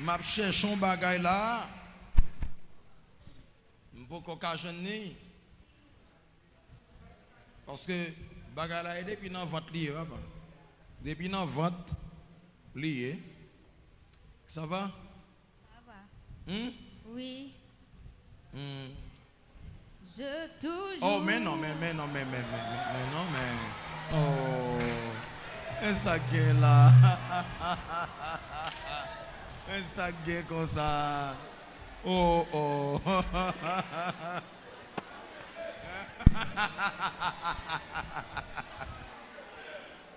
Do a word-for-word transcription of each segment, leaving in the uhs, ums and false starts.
M ap chèche yon bagay la. M poko ka jwenn li. Paske bagay la e depi nan vant li ye, papa. Depi nan vant li ye. Ça va? Ça va. Hmm? Oui. Hmm. Je toujours. Oh, men non, men, men non, men, men, men, men, men non, men. Oh. E sa k gen la? E sa k gen konsa? Oh, oh.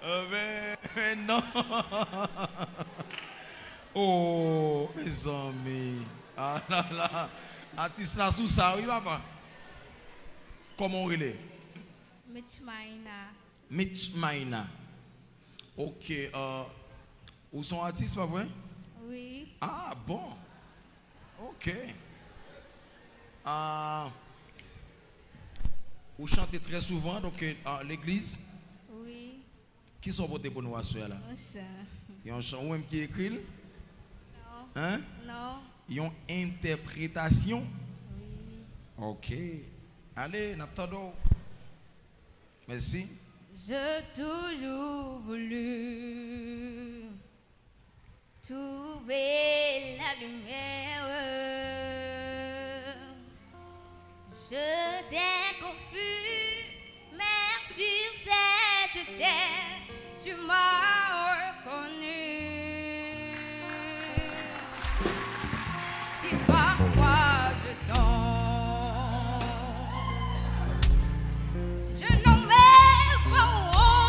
Oh, men, men non. Oh, mezanmi. Ah la la. Atis la sou sa, wi, papa. Kòman w rele? Mitch Maina. Mitch Maina. Ok, euh, ou se yon atis, pa vre? Wi. Ah, bon. Ok. Ah, ou chante trè souvan, donk, euh, legliz? Wi. Kisa w pote pou nou aswè a la? Yon chan. Yon chan, ou menm ki ekri l? Non. Hein? Non. Yon entèpretasyon? Wi. Ok. Ale, n ap tande w. Mèsi. J'ai toujours voulu trouver la lumière. Je t'ai confus, mais sur cette terre, tu m'as reconnu. Si parfois je tombe, je n'en ai pas honte.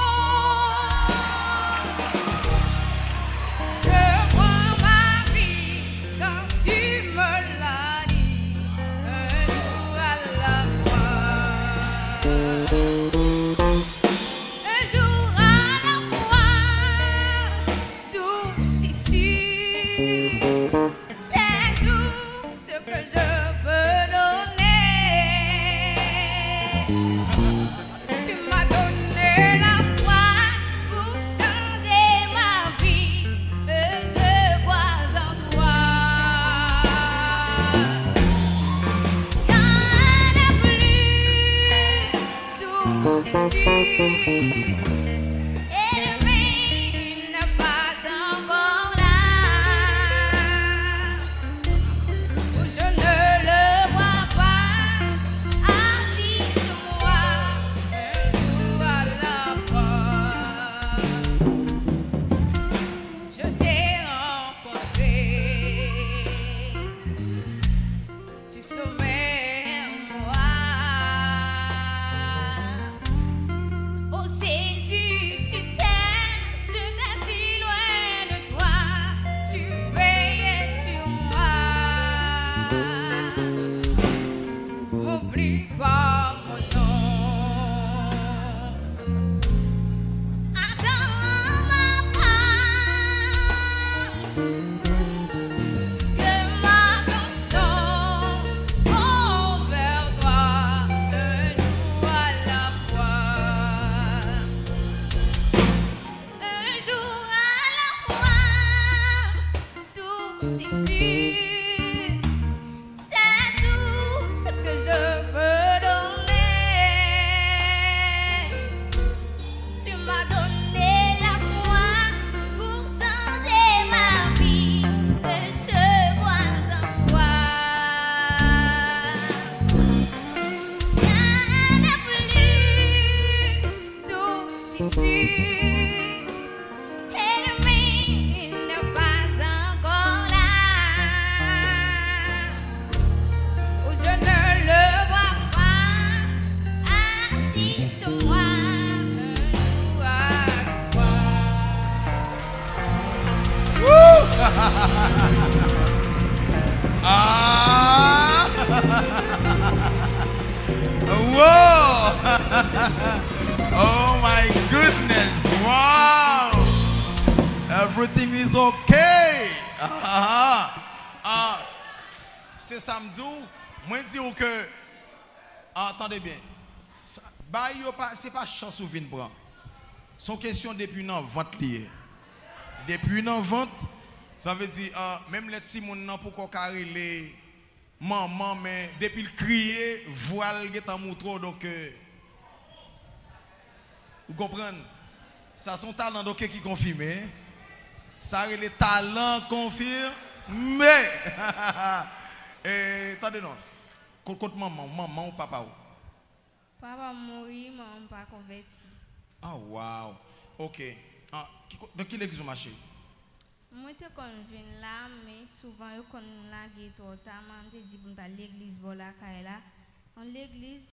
Je vois ma vie quand tu me l'as dit, un jour à la fois. Un jour à la fois, douce issue, c'est tout ce que je peux donner. Tu m'as donné la foi pour changer ma vie, et je crois en toi. Il y en a plus douce issue. Aimer n'est pas encore là. Je ne le vois pas. Assiste-moi un jour à la fois. Je t'ai rencontré du sommet noir. Oh Jésus, tu sais, j'étais si loin de toi, tu veillais sur moi. M'oublie pas mon nom. Attends ma part. Que ma chanson envers toi, un jour à la fois. Un jour à la fois, douce issue. C'est tout ce que je peux donner. Tu m'as donné la foi pour changer ma vie. Et je crois en toi. Il y en a plus douce issue. Ennemi n'est pas encore là. Où je ne le vois pas. Assiste-moi un jour à la fois. Wouh! Ah! Wow! Oh my goodness! Wow! Everything is okay! Ah, ah, ah. Se sa m di w, mwen di w ke, ah, tande byen. Sa, bay yo pa, se pa chans ou vin pran. Se yon kesyon depi nan vant li ye. Depi nan vant, Sa vle di, ah, menm lè timoun nan poko ka rele manman, men depi l kriye, vwa l gentan moutre w, donk, euh, ou konprann? Sa se yon talan, donk, ki konfime. Sa rele talan konfime. Eh, tande non. Kot, kot manman w, manman w, papa w? Papa m mouri, manman m pa konvèti. Ah, wow. Ok. Ah, ki ko-, nan ki legliz ou mache? Mwen te konn vin la, men souvan yo konn lage twò ta. Manman m te di pou m t al legliz bò lakay la. Yon legliz